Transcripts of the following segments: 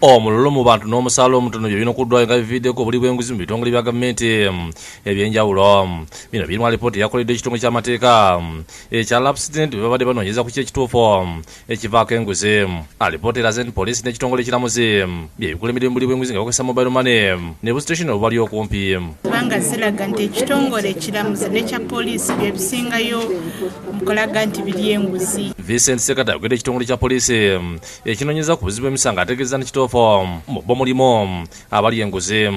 Omululu mu bantu n'omusaala omutono bye binokuddwayo nga biviiddeko obuli bw'enguzi mu bitongole bya gavumenti ebyenjawulo. Bino birimu alipoota eyakoleddwa ekitongole ky'amateeka ekya Lapsident bwe babadde banoonyereza ku ki ekituufu ekivaako enguzi. Alipoota eraze nti poliisi n'ekitongole ekiramuzi bye bikulembedde mu buli bw'enguzi nga bakozesa mobile money ne bustation obubali okumpi. Kubanga ziraga nti ekitongole ekiramuzi n'ekya poliisi bye bisingayo mu kulaga nti biri enguzi. Vincent Sekata ayogedde ekitongole kya poliisi ekinoonyereza ku buzibu bw'emisango ategeeza nti kituufu mu bo mulimu abali enguzi.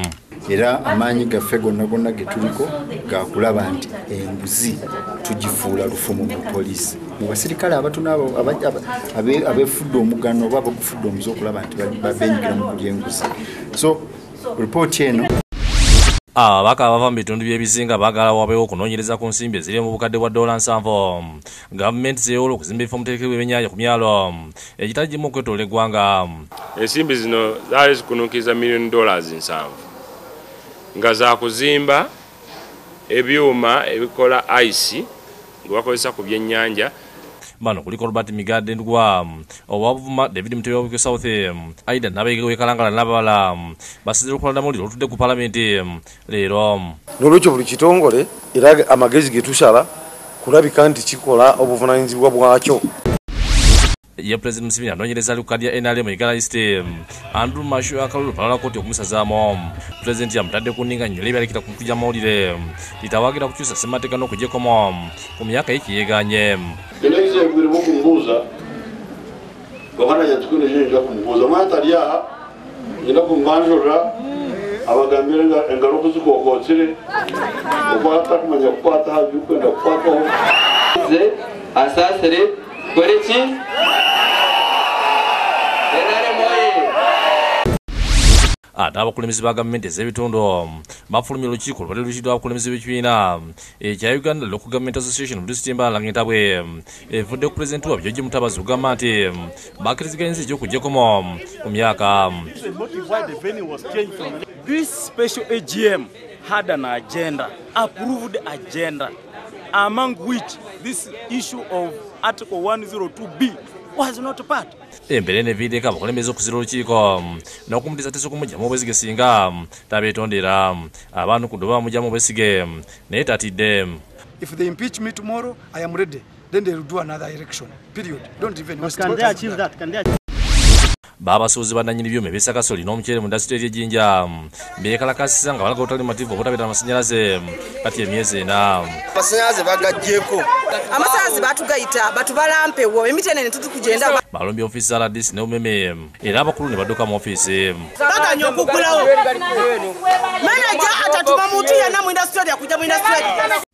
Era amaanyi gaffe gonna gonna ge tuliko gakulaba nti enguzi tugifuula lufumu mu poliisi. Mu basirikale abatono abo abefudde omugano oba abagufudde omuze okulaba nti beenyigira mu kulya enguzi. So ripooti eno. Ababaka abava mu bitundu by'ebizinga baagala wabeewo okunoonyereza ku nsimbi eziri mu bukadde bwa $70 gavumenti zeewola okuzimba ebifo omuteekebwa ebyennyanja ku myalo egitali gimu okwetoloola eggwanga. Ensimbi zino zaali zikunuukiriza $70 million nga za kuzimba ebyuma ebikola ice nga bakozesa ku byennyanja. Bano kuliko Robert Migade Ndugwa owa Buvuma, David Mutebi wa Buikwe South, Aida Nabege w'e Kalangala n'abalala basinziira okukola namawulire olutudde ku palamenti leero. N'olwekyo buli kitongole era amagezi ge tusala kulabika nti kikola obuvunaanyizibwa bwakyo. Ye President Museveni anoonyereza ali ku kkaadi ya NRM Uganda East Andrew Mashu akalulu palala kkooti okumusazaamu. Pulezidenti yamutadde ku nninga nnyole ebyalekera ku mikutu gy'amawulire litawagira kukyusa ssemateeka n'okugyekomo ku myaka ye kyeyeeganye. Ate abakulembeze ba gavumenti ez'ebitundu bafulumya olukiiko olubadde lukiiddwa abakulembeze b'ekibiina ekya Uganda Local Government Association mu disitulikiti y'Embalala ng'entabwe evudde ku pulezidenti waabwe George Mutabazi okugamba nti bakkiriziganyiza eky'okugyekomo ku myaka. This special AGM had an agenda, approved agenda, among which this issue of Article 102B was not part. Embeera eno eviiriddeko abakulembeze okuzira olukiiko n'okumutiisatiisa okumuggyamu obwesige singa tabeetondera. Abantu ku ddoba bamuggyamu obwesige naye tatidde. If they impeach me tomorrow, I am ready. Then they will do another election. Period. Don't even waste. Can they achieve that? Can they achieve? Babasuubuzi bannannyini byuma eby'e Kasoli n'omuceere mu indasitule y'Ejjinja beekalakaasizza nga balaga obutali bumativu obutabeera n'amasannyalaze kati emyezi 4. Amasannyalaze bagaggyeko. Amasannyalaze batugayita batubalampewo emiti ene tutukugenda. Balumbye ofiisi za RDC ne Umeme era abakulu ne badduka mu ofiisi. Baganye okuggulawo. Maneja atatuma muntu yenna mu indasitule yakujja mu indasitule.